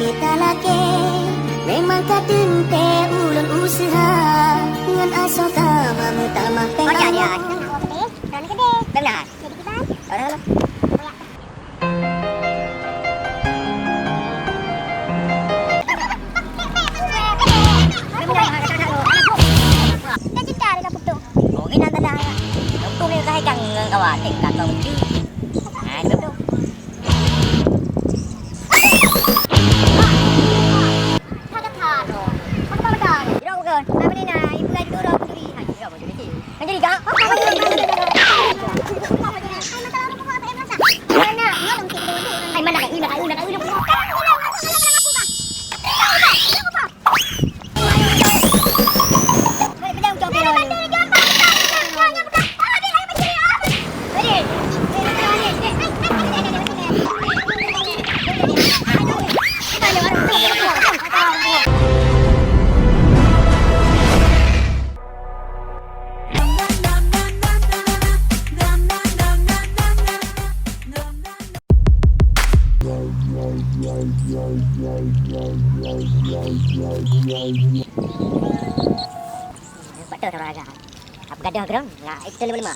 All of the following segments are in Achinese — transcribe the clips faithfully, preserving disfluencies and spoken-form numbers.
Talakée memang ka teuntée ulôn useuha ngon asoe ka mameutamah. Oh, ya, ya. Kopi, daun keudeh. Beuna. Jadi kiban. Halo, halo. Cita-cita ada dapur tu. Oh, ini adalah. Untuk ni saya kan kawan, tingkat kau tu. Ah, itu tu. Betul tu raga. Apa gadoh ground? Lah, itu lima lima.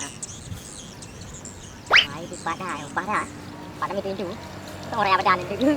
Ai, di padah, padah. Padah itu, itu. Orang yang padah itu.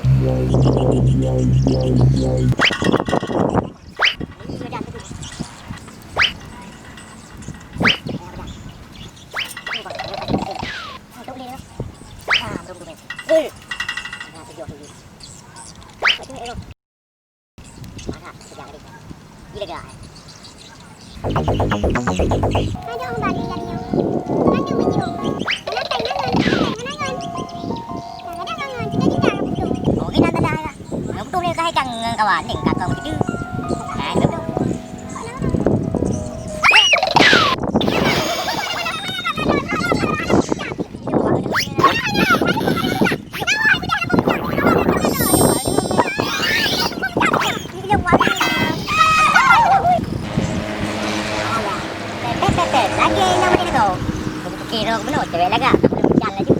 Lagèe inong maté nanggroe. Kupike droe keunoe, cewek lagak, jalan laju.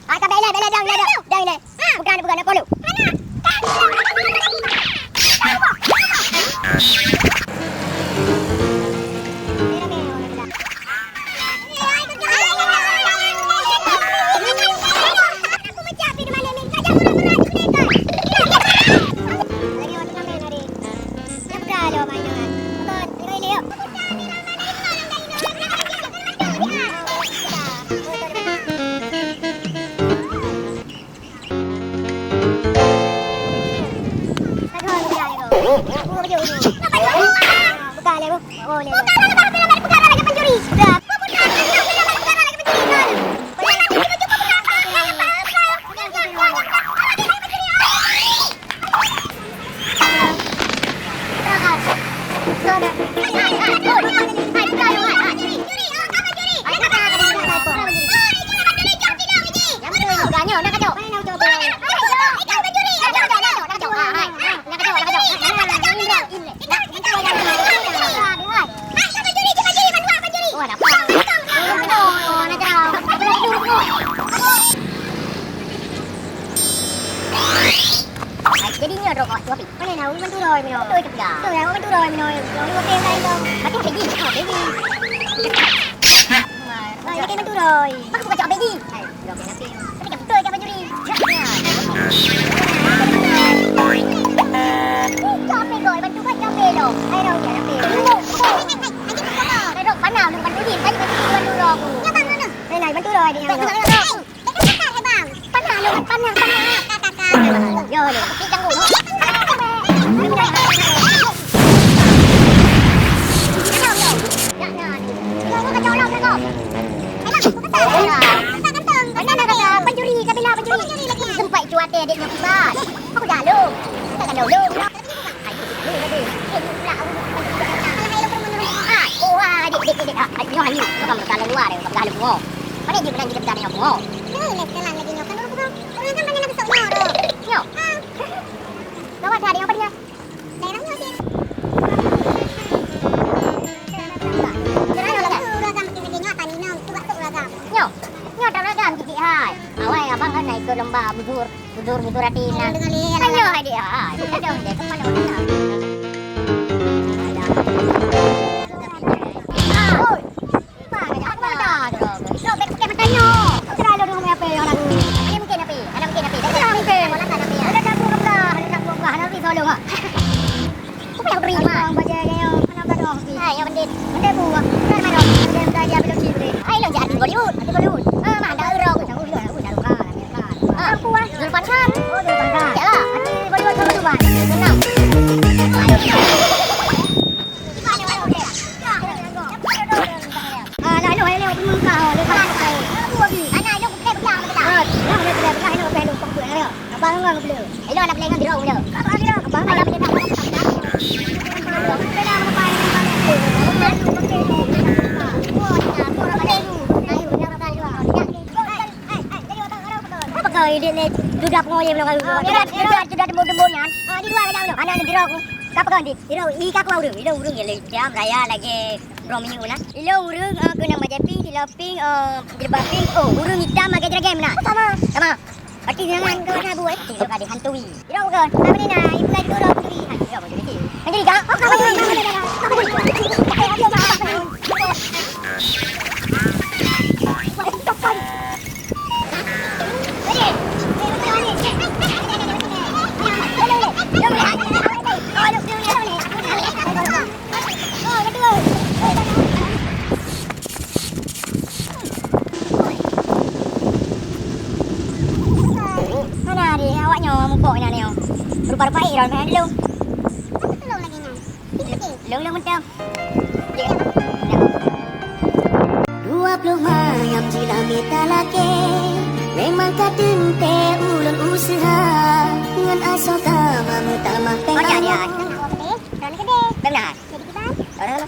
Hai, ka bèk ilèe, bèk ilèe, dang ilèe, dang ilèe. Ha, bukan, bukan, nak polu. Hana. Jadi nyoe droe kawak tu api. Mana nak urus bantu roy mino? Betul tu dah. Betul dah, bantu roy mino. Roy urus yang lain dong. Berarti api jin. Api jin. Wah, ini kan bantu roy. Aku bukan cakap api jin. Hai, roy api api. Tapi tak betul cakap bantu ni. Ya, ya. Ini tak api roy, bantu kan api lo. Hai roy, api. Hai roy, panah lu bantu jin. Tadi bantu jin bantu roy aku. Ya bang, mana? Hai, bantu roy dia. Bantu roy. Panah lôn, panah, panah. Yo, yo. Tapi tangguh. Eh, adik nyoe kiban. Aku dah lom. Kita kan dah lom. Ayo, ayo, ayo. Eh, ni pula aku. Alah, ayo, turun, turun. Ah, oh, ah, adik, adik, adik, adik. Ah, adik nyoe hanyu. Bukan berjalan luar, dia bukan berjalan bungo. Mana dia bilang kita berjalan bungo? Nyoe, leh, jalan lagi nyoe. Kan orang bukan. Orang kan banyak nak besok nyoe, tu. Nyoe. Ah. Gawat dah, adik nyoe apa dia? Daerah nyoe, adik. Daerah nyoe, adik. Uragam kita lagi nyoe, tani nyoe. Cuba tu uragam. Nyoe. Nyoe tak uragam, jijik hai. Awai, abang kan nak ikut lomba bujur. Bujur, bujur hati nah. Ayo, adik, ah, ayo, adik, kemana, kemana? Ah, oi. Apa, apa? Itu, bek, bek, bertanya. Kira ada orang apa yang lagu? Ada mungkin apa? Ada mungkin apa? Ada mungkin. Ada satu kebelah, ada satu kebelah, ada mungkin selalu, ha. Apa yang beri? Abang baca je, yang mana tak ada? Hai, yang penting. Ada buah. Ada mana? Ada yang dah dia belum sih, boleh. Hai, lo jadi Bollywood, jadi Bollywood. Ah, mana ada orang? Tahu juga, tahu, tahu, kan. Ah, Zulfan Khan. Oh, Zulfan Khan. Yalah. Nanti baru sama Zulfan. Senang. Ah, lah, aduh, ayo, ayo, penuh kau, Zulfan. Anak, ayo, kita pegang, kita. Ah, lah, ayo, kita pegang, ayo, kita pegang, ayo. Apa, enggak, enggak boleh. Ayo, anak boleh dengan jeruk, ayo. Apa, jeruk? Apa? Ayo, boleh tak? Apa kau idék ni duda pengoye belum kali. Ah, dia dah, dia dah, dia dah tembok-tembok nyan. Ah, di luar dah belum. Anak ni jeruk. Kapa kau ni? Jeruk, i kau urung, jeruk urung ya le. Dia raya lagi bro minyu na. Ilo urung, ah, kena baca pi, ilo pink, ah, jilbab pink. Oh, urung hitam pakai seragam na. Sama. Sama. Berarti jangan kau nak buat. Jeruk ada hantui. Jeruk bukan. Apa ni na? Ibu lagi urung hantui. Ha, jeruk macam ni. Macam ni kau? Oh, kau ni. Mana adik awak nyoe mupok inan nyoe? Rupa-rupa irong kan dulu. Apa tu lagi nyan? Long, long, macam. Dua puluh malam jilah mita laki. Memang ka teuntée ulôn useuha. Ngon asoe ka mameutamah pengalaman. Benar. Jadi kiban? Orang apa?